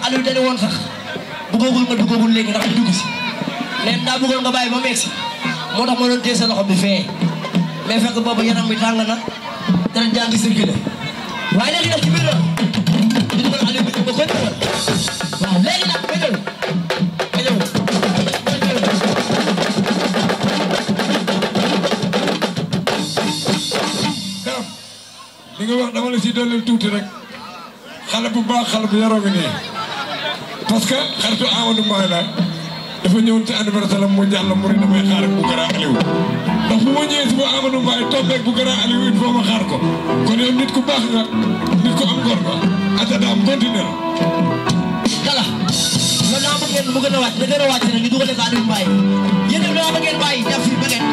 Aliou dañu woon sax bëggagul nga duggagul léegi ndax dugg si nee daa bëggoon nga bàyyi ba mu egsi moo tax ma doon téye sa loxo bi fee mais fekk boobu yaram bi tàng na dara jàng circulé waaye léegi nag ci biir la di dugal Aliou bi ba ko dugal waaw léegi nag ba ñëw li nga wax dama la si dooleel tuuti rek xale bu baax xale bu yaroo ngi nii parce que xaritu Amadou Mbaye la dafa ñëwoon ci anniversaire la mu jàll mu ne damay xaar bu Grand Aliou ndax bu ma ñëwee si ba Amadou Mbaye tombeeg bu Grand Aliou il faut ma xaar ko kon yow nit ku baax nga nit ku am ngor nga ata daam continuer dala loolu naa bëgg ngeen mu gën a wàcc da gën a wàcc rek ñu dugalee ko Aliou Mbaye yéen a dama ngeen bàyyi def fi ba ngeen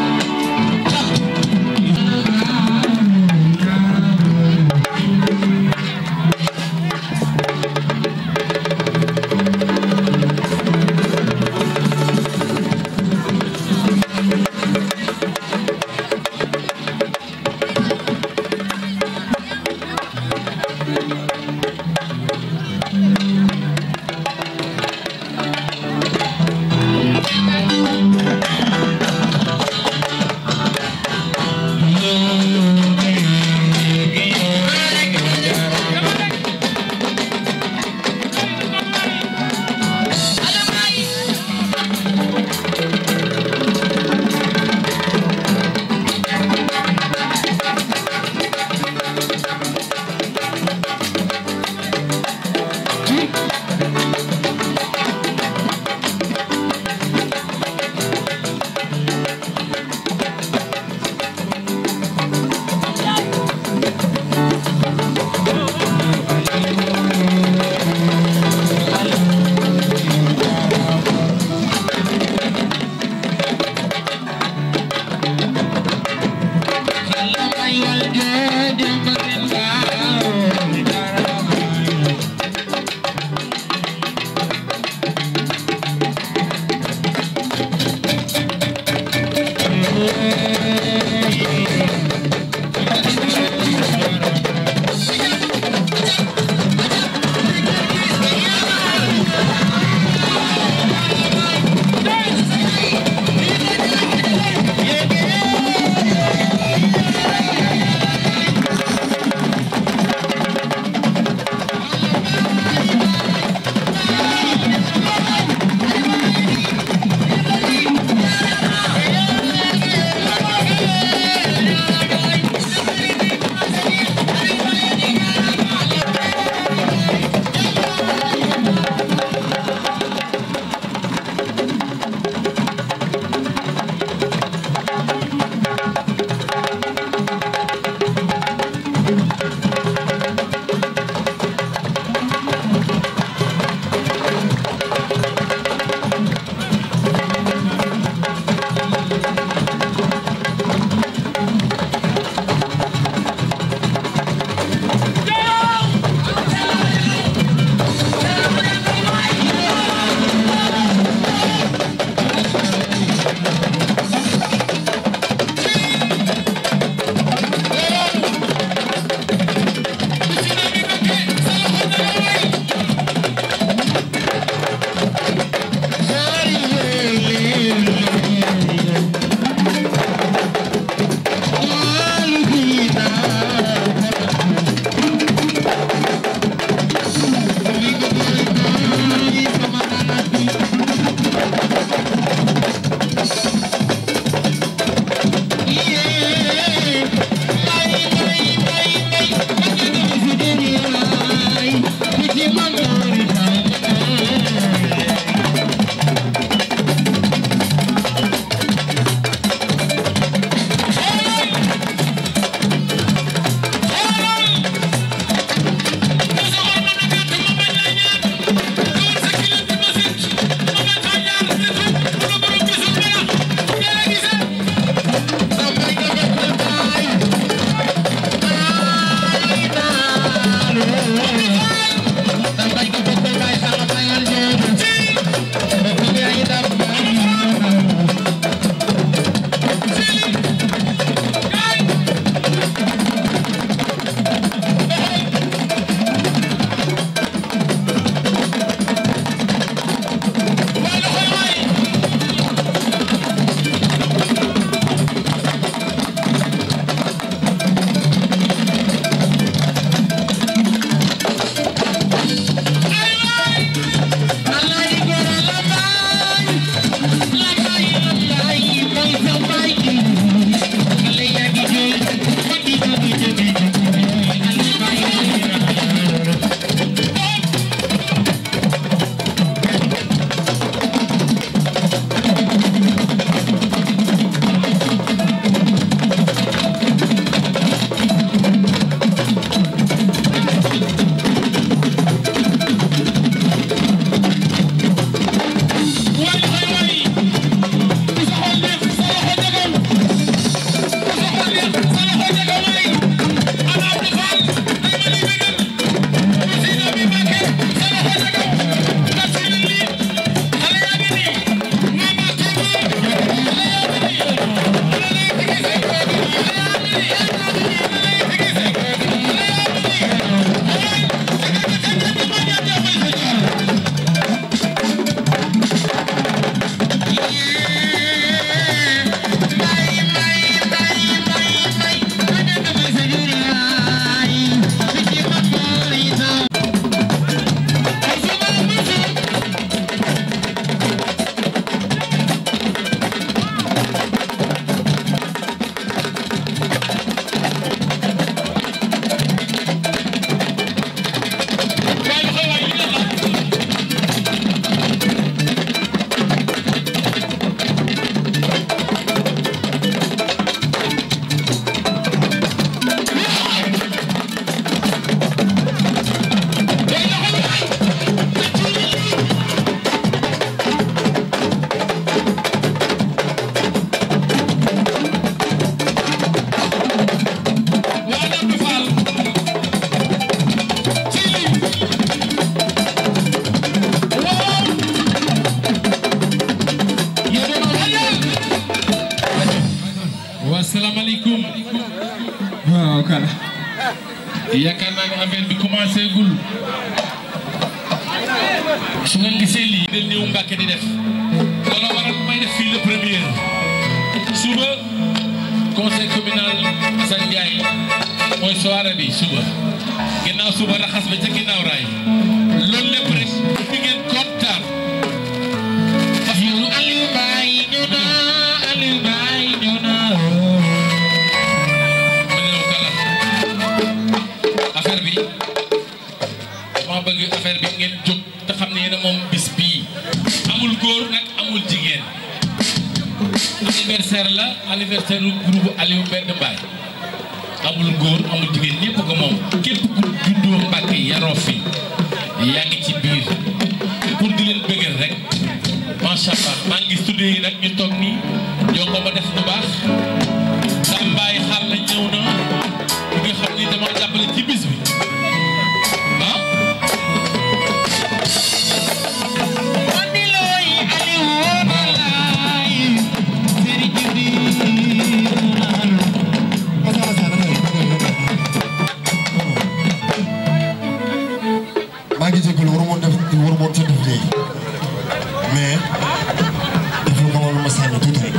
yaakaar naa ne affaire bi commencé gul su ngeen gisee lii del ñëw Mbàkke di def loolu waral may def fii le premier suba conseil communal Assane Ndiaye mooy soirée bi suba ginnaaw suba raxas ba ca ginnaaw raay loolu lépp rek fi ngeen kontaan Aliou Mbaye ñëw na Aliou Mbaye ñëw na ma ñëw kala affaire bi dama bëgg affaire bi ngeen jóg te xam ne yéen a moom bis bii amul góor nag amul jigéen anniversaire la anniversaire u groupe Aliou Mbedd Mbaye amul góor amul jigéen ñëpp ko moom képp ku juddoo Mbàkke yaroo fi yaa ngi ci biir pour di leen bëggal rek macha allah maa ngi gis tuddee yi nag ñu toog nii jongo ma def lu baax daa mbaay xaar la ñëw na bu nga xam ni dama jàppale ci bis bi ah maa ngi jégalu warumoon sa def léegi mais dafa nga war ma sànni tuuti rek.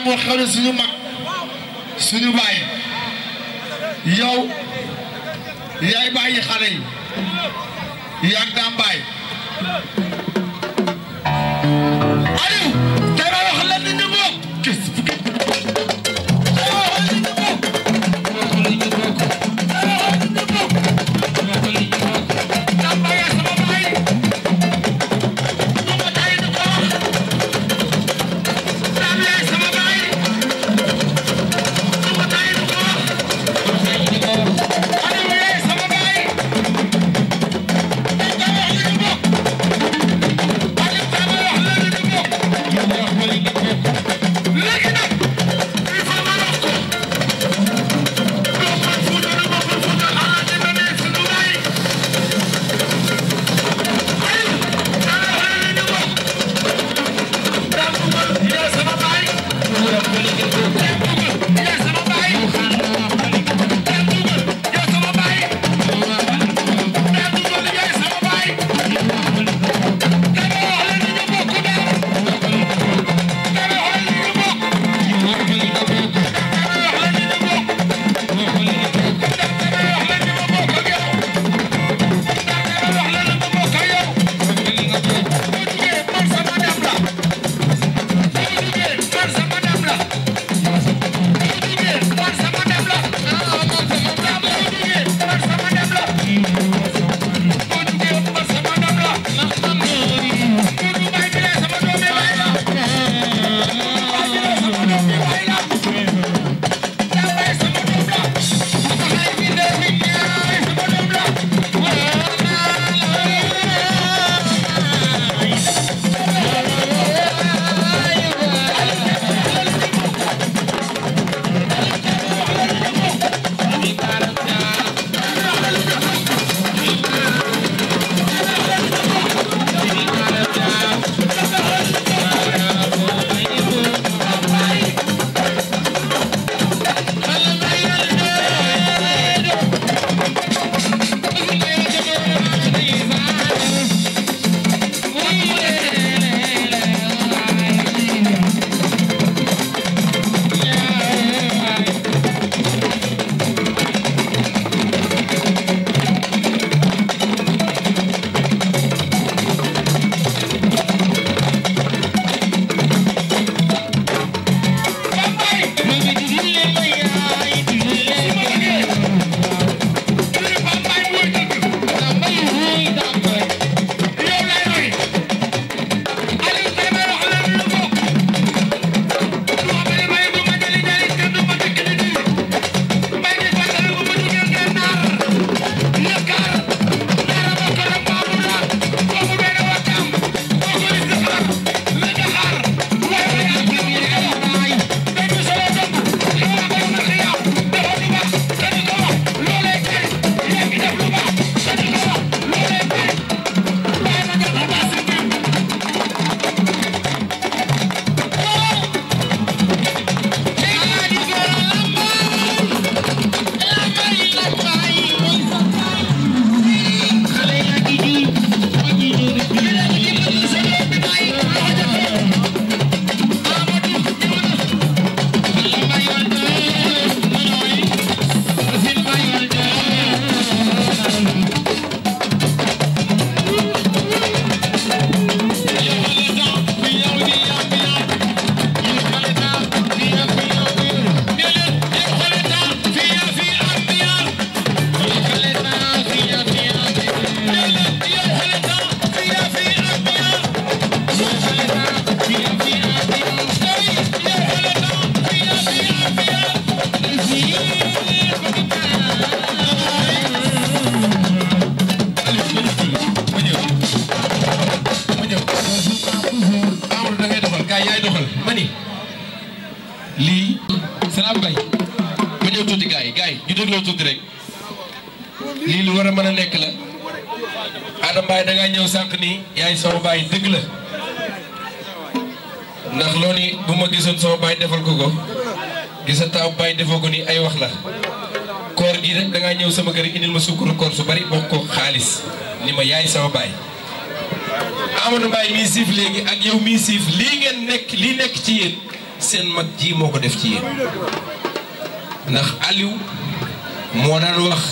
moo xewle suñu mag suñu baay yow yaay bàyyi xale yi yaa ngi daan baay Aliou tey ma wax la nit ñi bokk gis fukki Yeah. kaay yaay doxal ma ni lii Salam Mbaye ma ñëw tuuti gars yi ñu dégloo tuuti rek lii lu war a mën a nekk la Adama Mbaye da ngaa ñëw sànq ni yaay sama baay dëgg la ndax loolu bu ma gisoon sama baay defal ko gisa taaw baay defoo ko ni ay wax la koor gi rek da ngaa ñëw sama kër indil ma suukuru koor su bari bokk ko xaalis ni ma yaay sama baay Amadou Mbaye mii siif léegi ak yow mii siif lii ngeen nekk lii nekk ci yéen seen mag ji moo ko def ci yéen ndax Aliou moo daan wax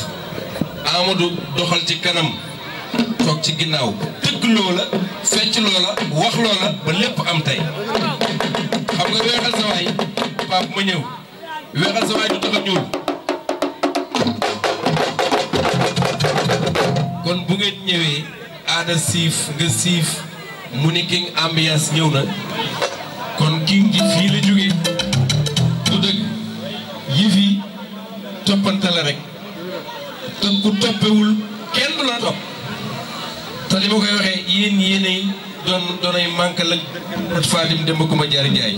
Amadou doxal ci kanam toog ci ginnaaw tëgg loola fecc loola wax loola ba lépp am tey xam nga weexal sa waay Pape ma ñëw weexal sa waay du tax a ñuul kon bu ngeen ñëwee aada siif nga siif mu ni king ambiance ñëw na kon king gi fii la jógee du dëgg yi fii toppante la rek te ku toppewul kenn du la topp te li ma koy waxee yéenay doonay manque la Fatim Demba Kumba Jaari Njaay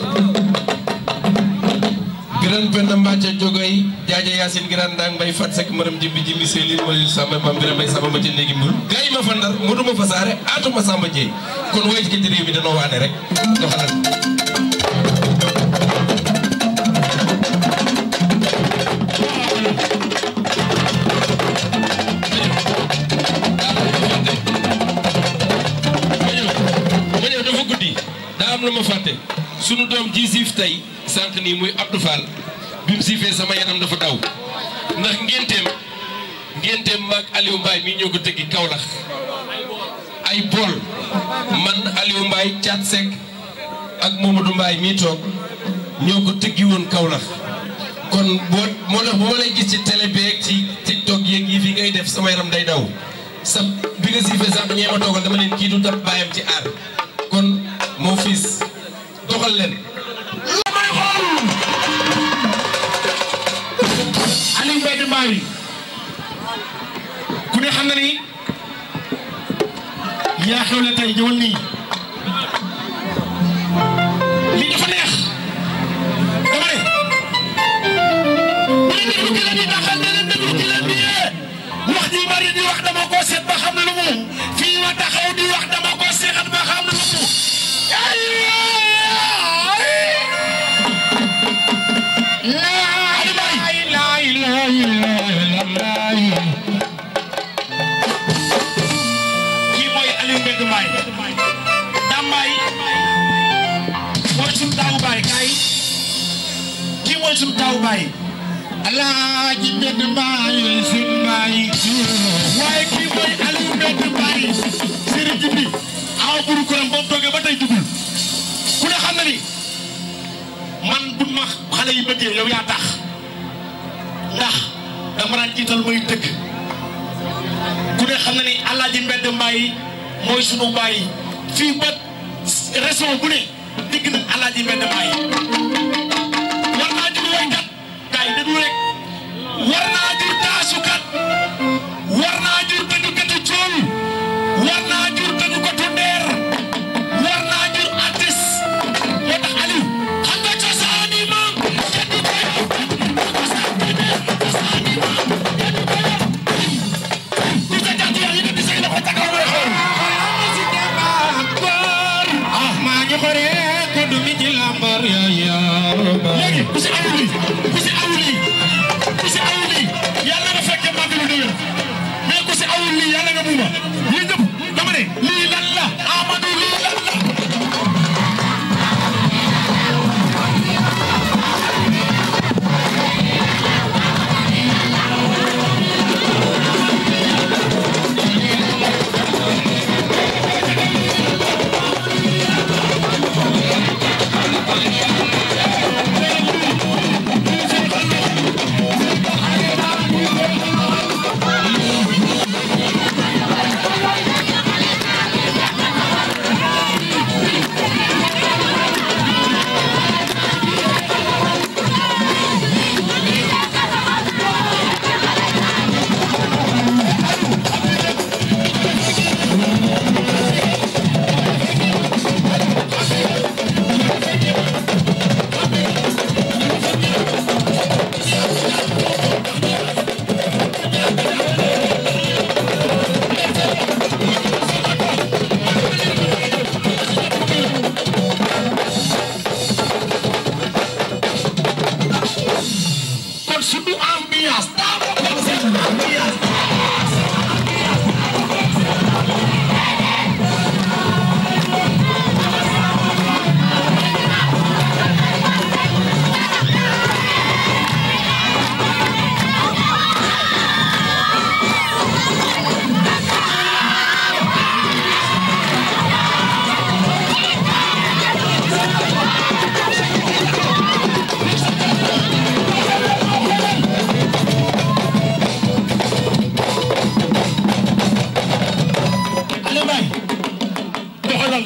Giran Penda Mbacca Jogoy Jaaja Yaasin Giran Ndang Mbay Fat Sekk Maram Jimbi Selil Malil Samba Mam Biram Mbay Samba ma ci néegi mbul gaa yi ma fa ndar mënuma fa saare aatuma Samba Jeey kon way ci réew mi danoo waane rek doxalal lu ma fàtte sunu doom ji siif tey sànq nii muy Abdou Fall bi mu siifee sama yaram dafa daw ndax ngenteem maag Aliou Mbaye mii ñoo ko tëggi Kaolack ay bool man Aliou Mbaye Thiat Seck ak Mamadou Mbaye mii toog ñoo ko tëggi woon Kaolack kon moo tax bu ma lay gis ci télé beeg ci TikTok yeeg yi fi ngay def sama yaram day daw sa bi nga siifee sànq ñee ma toogal dama leen kii du dab bàyyam ci aar kon mon fils doxal leen may xool Aliou Mbedde Mbaye ku ne xam na ni yaa xew la tey ñëwal nii li dafa neex dama ne bu déglu ki la di taxal ne leen déglu ki la di wax ji bari di wax dama ko seet ba xam ne lu mu fii ma taxaw di wax dama ko seexat ba xam ne lu mu kii mooy Aliou Mbedde Mbaye Dambaay mooy sunu taawu baay kaay kii mooy sunu taawu baay Alaaji Mbedde Mbaye sunu baay waaye kii mooy Aliou Mbedde Mbaye sëriñ bi aw buru kuram ba mu toogee ba tey dugul ku ne xam na ni man bu ma xale yi bëggee yow yaa tax ndax dama daan jiital muy dëgg ku ne xam na ni Alaaji Mbedde Mbaye mooy sunu baay fii ba région bu ne dégg na Alaaji Mbedde Mbaye war naa jur waykat kaay déglu rek war naa jur taasukat war naa jur tëggkatu cool war naa jur tëggkatu ndeer war naa jur artiste moo tax Aliou xam nga cosaani maam jëndi ko yow cosaani maam jëndi ko yow ku sa jàtt yaa yëkkati say loxo ca kaw rek maa ngi xore ko du mi ci lambar ya léegi ku si awuli ku si awuli ku si awuli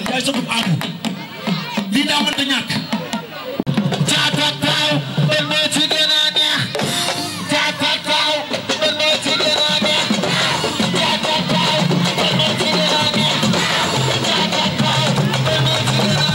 yaay sotub Abu lii daa mënta ñàkk caata taaw ben moo ci gën a neex caata taaw ben moo ci gën a neex caata taaw ben moo ci gën a neex caata taaw ben moo ci gën a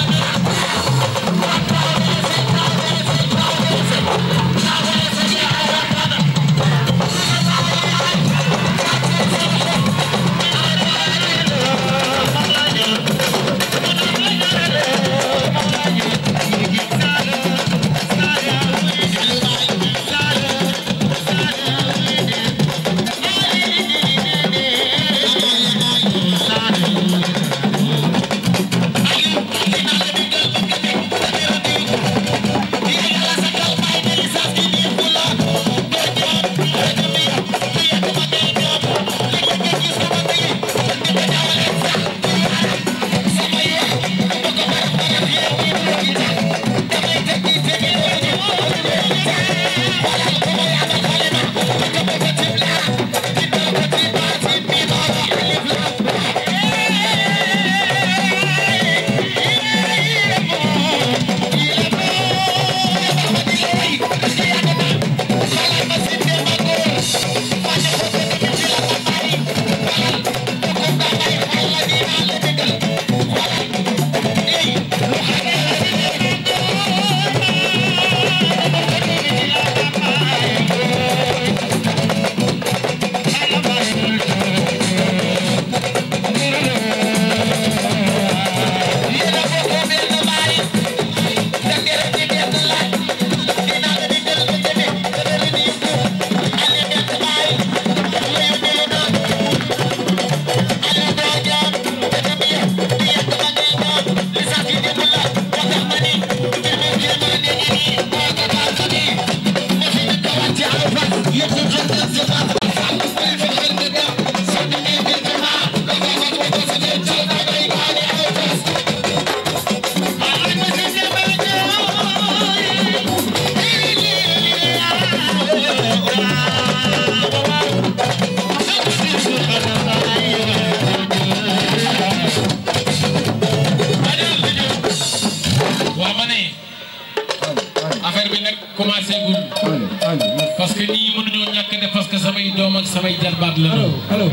samay jarbaat la allo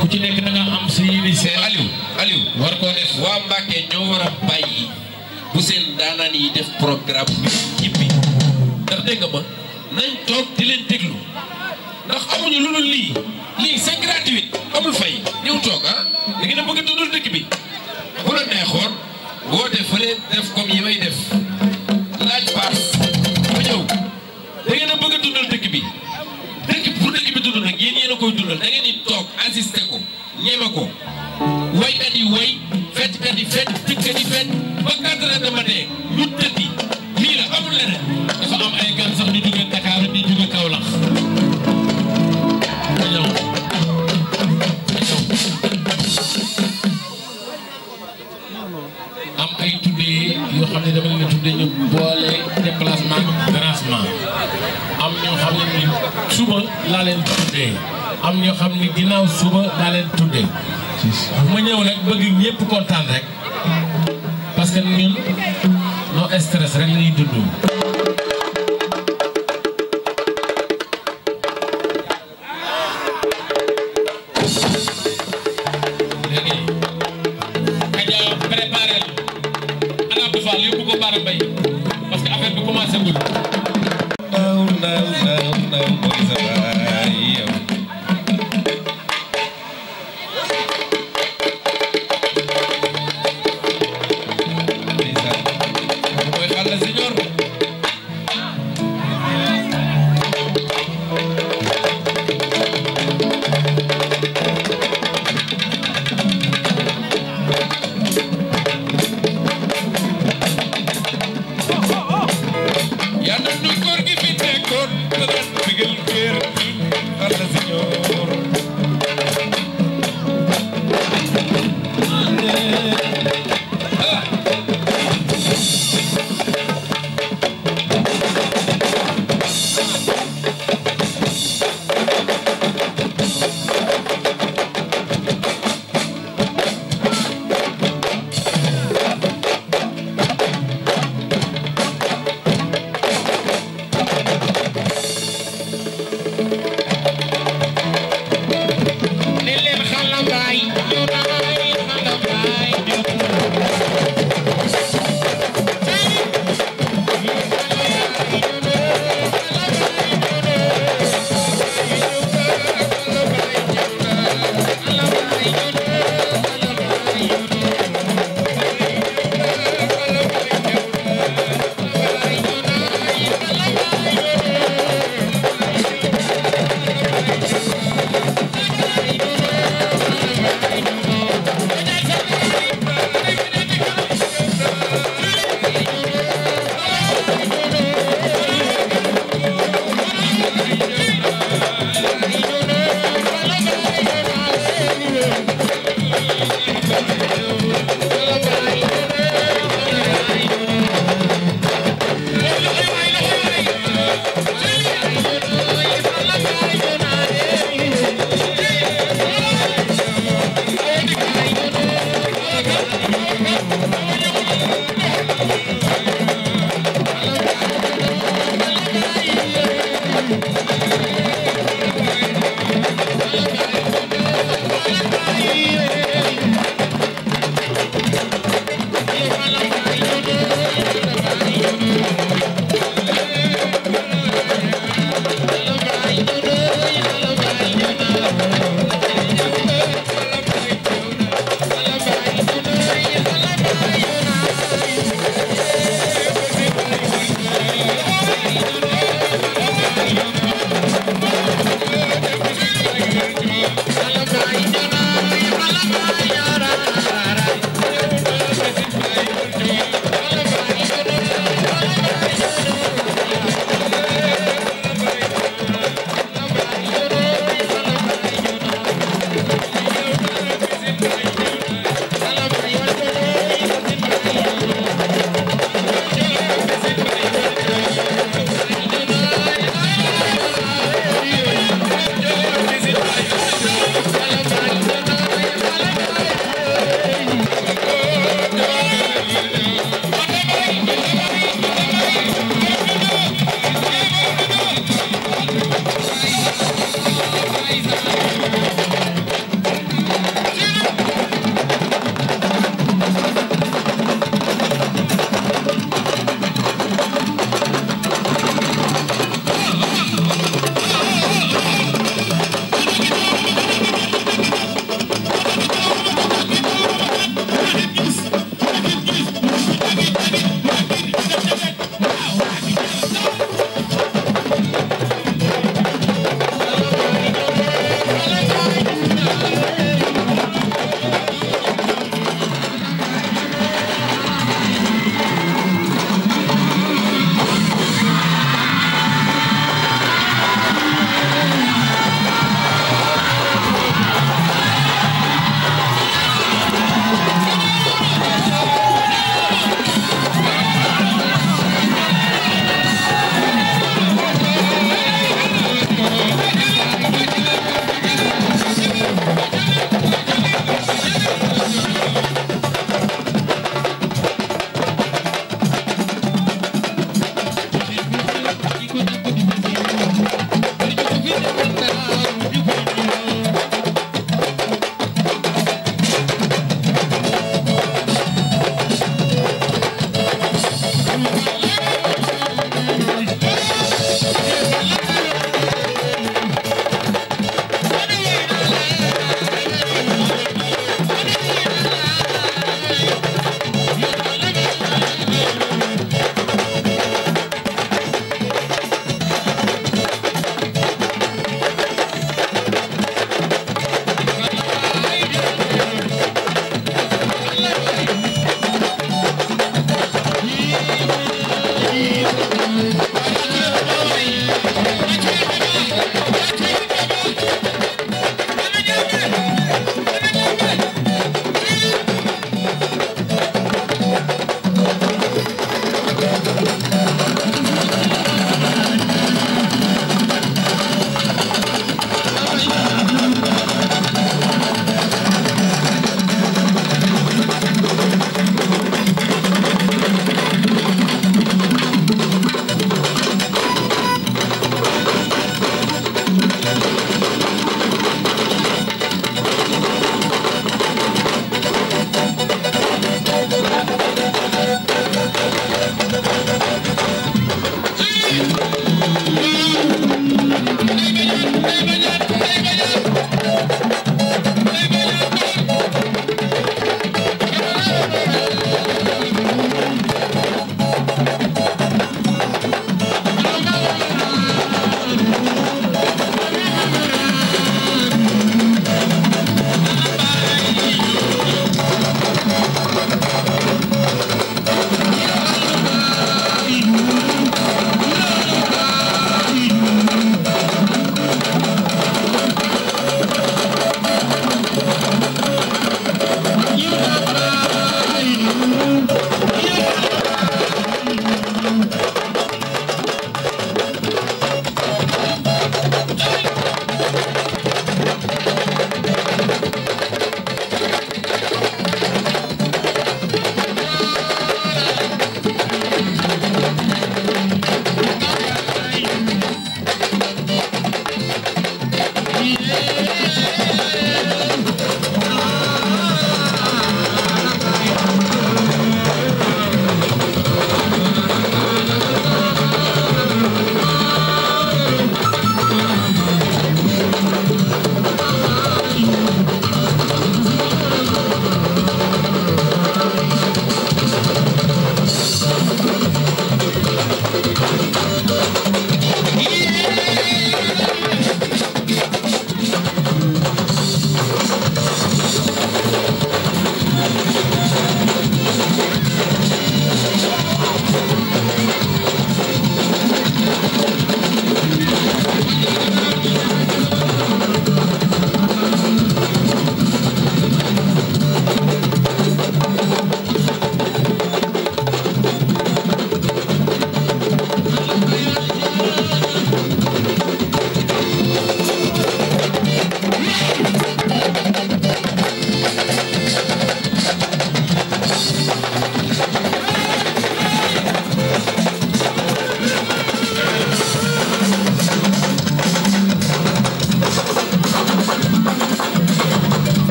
ku ci nekk da nga am sa yéene si Aliou war koo def waa Mbacke ñoo war a bàyyi bu seen daanaan yi def programme bi ñibbi ndax dégg nga ma nañ toog di leen déglu ndax amuñu lu dul lii c'est gratuit amul fay ñëw toog da ngeen a bëgg a dundal dëkk bi bu la neexoon woote fële def comme yi may def laaj paas ba ñëw da ngeen a bëgg a dundal dëkk bi pour dëkk bi dund nag yéen a koy dundal da ngeen di toog assisté ko ñeme ko waykat yi way fecckat yi fecc tëggkat yi fecc ba 4 heures de matin ñu tëddi lii la amul leneen dafa am ay gan sax ñu jóge Dakar di jóge Kaolack am ay tuddee yoo xam ne dama leen tuddee ñu boole déplacement dérangement am ñoo xam ne ni suba laa leen tuddee am ñoo xam ne ginnaaw suba laa leen tuddee ma ñëw nag bëgg ñëpp kontaan rek parce que ñun no stress rek la ñuy dund. léegi Kaja préparé ana Abdou Fall yóbbu ko Bara Mbaye parce que affaire bi commencé gul. yaa na nu góor gi fi nekkoon te daan bigal kër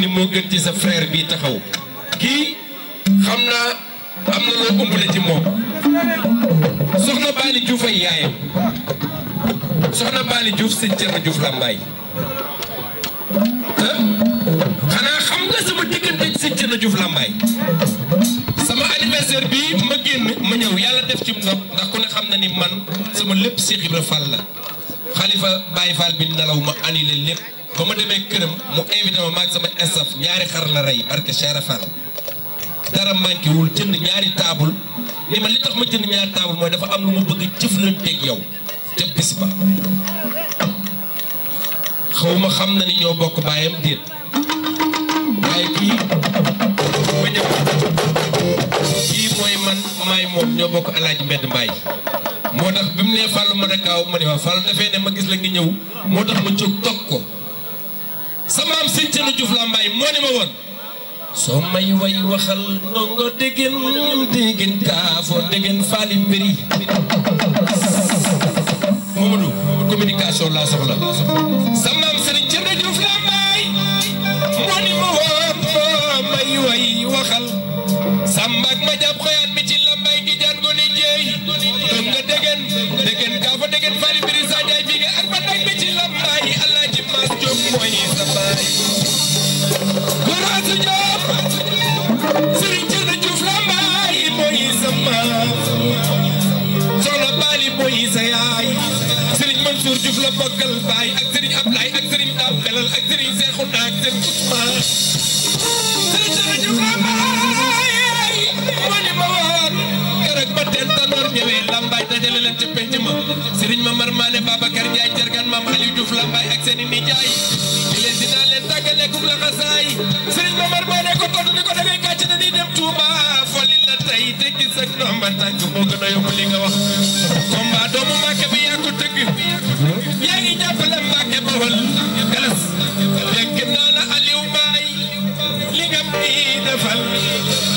moo gën ci sa frère bi taxaw kii xam naa am na loo ëmbale ci moom soxna Bali Diouf ay yaayam soxna Bali Diouf sëñ Thierno Diouf Lambaye xanaa xam nga sama diggante ak sëñ Thierno Diouf Lambaye sama anniversaire bi ma génn ma ñëw yàlla def ci ndox ndax ku ne xam na ni man sama lépp Cheikh Ibra Fall la Khalifa Baye Fall bi nelaw ma annulé lépp ba ma demee këram mu invité ma maag sama staff ñaari xar la rey barke Cheikh Fall dara manqué wul jënd ñaari taabul ni ma li tax ma jënd ñaari taabul mooy dafa am lu ma bëgg jëflanteeg yow te bis ba xaw ma xam na ni ñoo bokk baayam déet waaye kii ma ñëw kii mooy man maay moom ñoo bokk Alaaji Mbedd Mbaay moo tax bi mu nee Fallou ma dakaaw ma ne waa Fallou dafee ne ma gis la nga ñëw moo tax ma jóg toog ko sama am sëñ Thierno Diouf Lambaye moo ne ma woon soo may way waxal ndongo déggen kaafoo déggen faali mbiri Mamadou communication laa soxla sama am sëñ Thierno Diouf Lambaye moo ni ma woon soo may way waxal sambak ma jàpp xoyaat mi ci Lambaye gi jaan gone jeey doom nga déggen kaafoo déggen faali mbiri sa jaay bi nga ak ba nag mi ci Lambaye Alaaji Maas Jóob mooy sa baay Goraatu Jóob Sëriñ Thierno Diouf Lambaye mooy sa maam soxna Bali mooy sa yaay Sëriñ Mansour Diouf la bokkal baay ak Sëriñ Ablaye ak Sëriñ Dame Belal ak Sëriñ Seexuna ak Sëriñ Ousmane Sëriñ Thierno Diouf Lambaye moo ni ma woon keroog ba teen tanoor ñëwee lam Lambaye dajale leen ca penc ma Serigne Mamar Mané Babacar Ndiaye Jargan Mam Aliou Diouf Lambaye ak seen i nijaay di leen dinaa leen tàggale ku la xasaay Serigne Mamar Mané ko tontu ni ko da ngay gàcce dañuy dem Touba folli la tey tekki sa ndomba tànk moo gën a yomb li nga wax combat doomu Mbàkke bi yaa ko tëgg yaa ngi jàppale Mbàkke Bawol galas dégg naa la Aliou Mbaye li nga may defal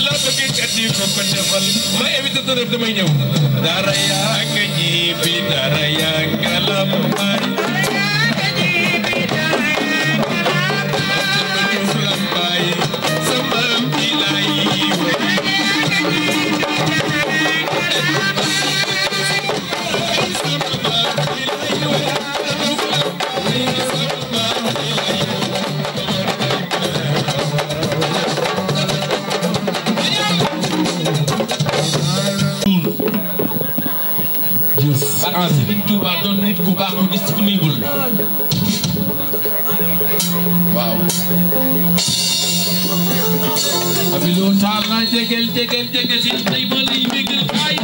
loo bëgg kat yi ko ko defal ma invité dërëb damay ñëw dara yaa nga ñibbi dara yaa nga Lambaye barke Serigne Touba doon nit ku baax ku disponible waaw abilo taal na jegel si tey ma lay bégal kaay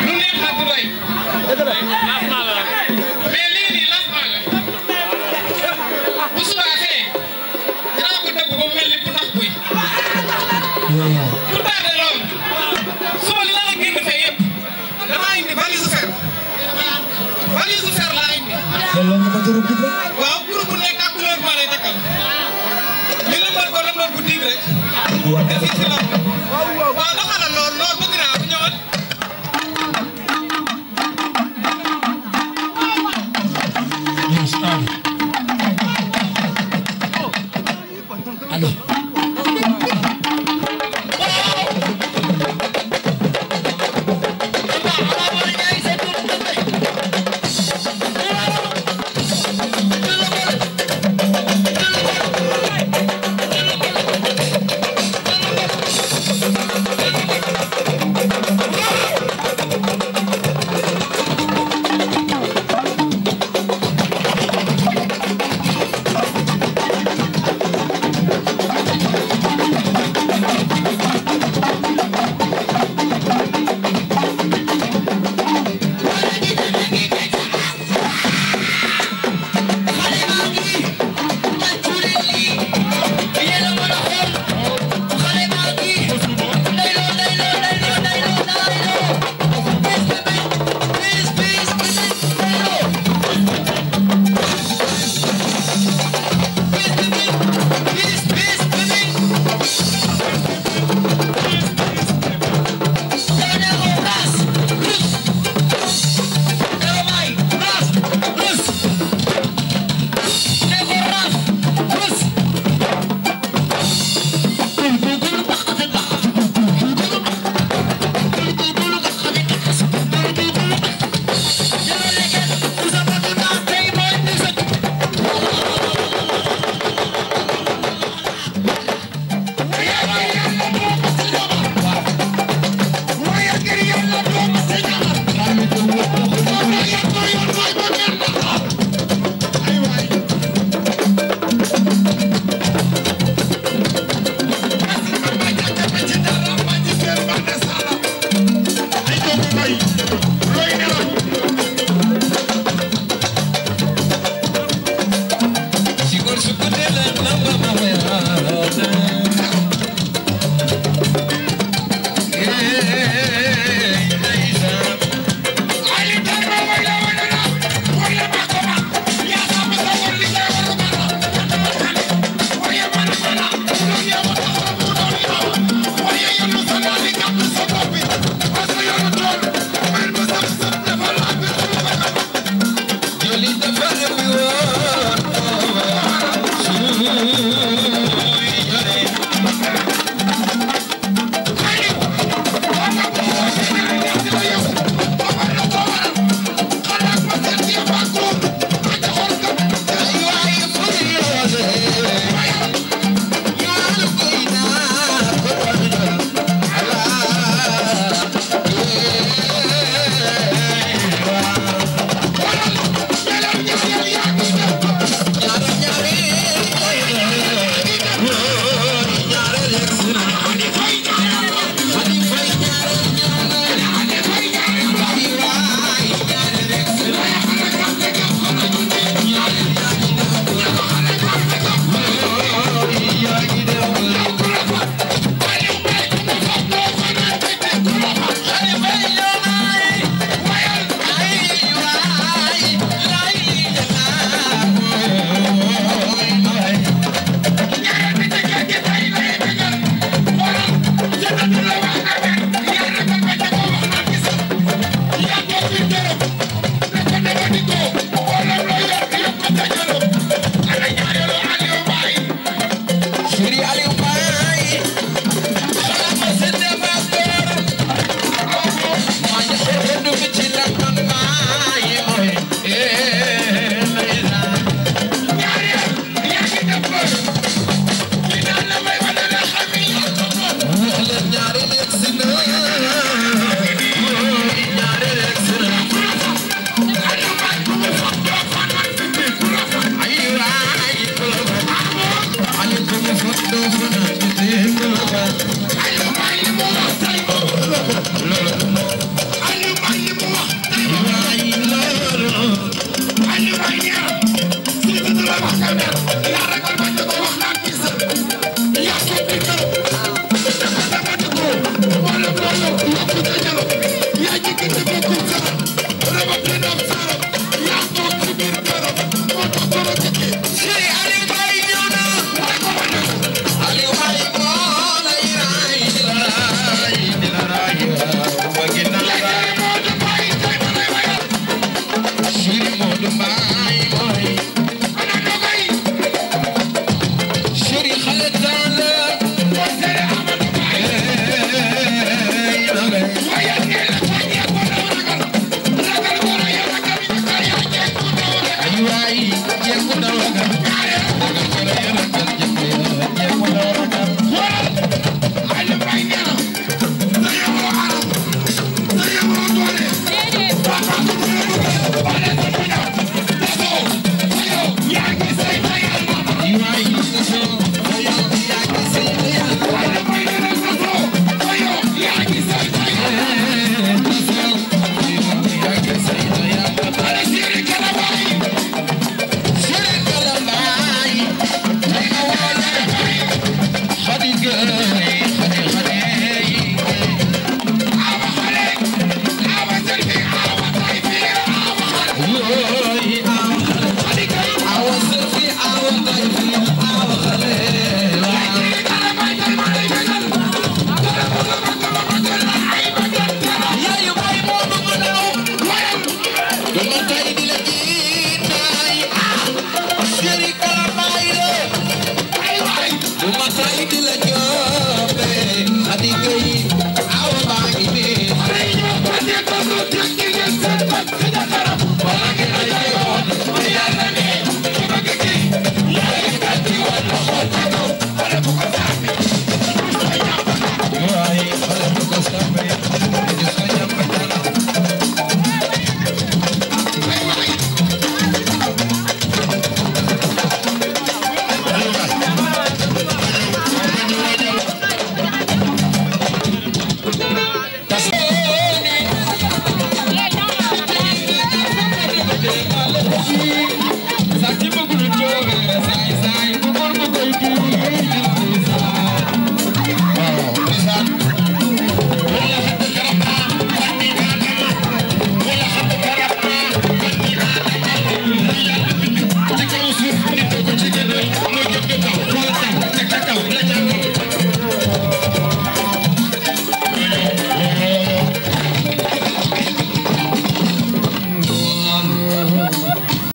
lu neex na du doy mais lii nii lancement la bu subaatee dinaa ko dëbb ba mu mel ni bu nax buy bu tardé lool suba li la génn fee yëpp damaa indi valise fer laa indi waaw groupe bu nekk ak couleur ma lay takkal ñu lëmbal bu diig rek def ci lamb waaw doxalal lool bëgg naa ko ñëwal